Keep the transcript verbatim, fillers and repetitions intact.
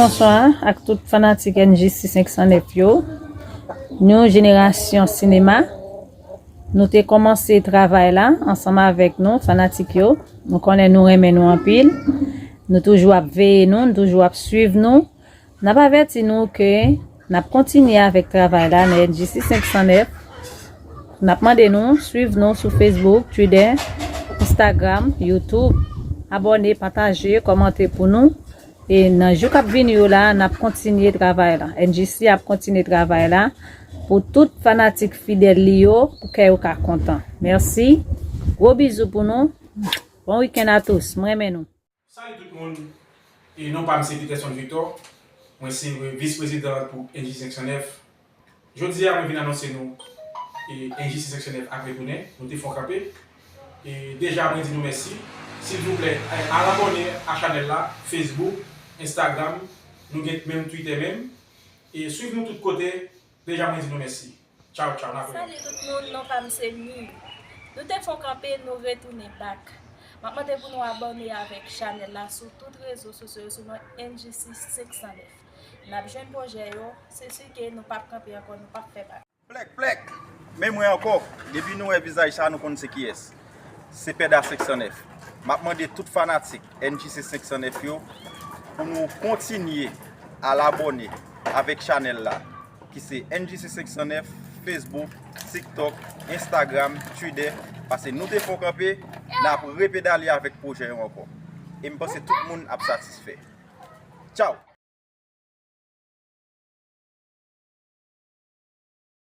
Bonswa ak tout fanatik N J C senk san nèf yo. Nou, Jenerasyon Sinema, nou te kòmanse travay la ansanm avèk nou, fanatik yo. Nou konnen nou renmen nou anpil. Nou toujou ap veye nou, nou toujou ap swiv nou. N ap avèti nou ke n ap kontinye avèk travay la nan N J C senk san nèf. N ap mande nou swiv nou sou Facebook, Twitter, Instagram, YouTube. Abòne, pataje, kòmante pou nou. E nan jou k ap vini yo la, n ap kontinye travay la. N J C ap kontinye travay la pou tout fanatik fidèl li yo, pou kè yo ka kontan. Mèsi. Gwo bizou pou nou. Bon week-end à tous. Mwen renmen nou. Salut tout moun. E non pa m se Peterson Victor. Mwen se vis prezidan pou N J C senk san nèf. Jodi a mwen vin anonse nou e N J C senk san nèf ap retounen. Nou te fè yon kanpe. E deja mwen di nou mèsi. Silvouplè, al abòne a chanèl la, Facebook, Instagram, nou gen menm Twitter menm. E swiv nou tout kote. Deja mwen di nou mèsi. Tchaw, tchaw, n ap wè. Salut tout moun, non pa m se Miu. Nou te fè yon kanpe, nou retounen back. M ap mande pou nou abòne avèk chanèl la sou tout rezo sosyo yo sou non N J C senk san nèf. N ap jwenn pwojè yo, se si ke nou p ap kanpe ankò, nou p ap fè bak. Plèk, plèk! Men mwen ankò, depi nou wè vizaj sa, nou konn se kiyès. Se Pèda senk san nèf. M ap mande tout fanatik N J C senk san nèf yo pou nou kontinye al abòne avèk chanèl la, ki se N J C senk san nèf, Facebook, TikTok, Instagram, Twitter, paske nou te fè yon kanpe, n ap repedale avèk pwojè yo ankò. E m panse tout moun ap satisfè. Tchaw!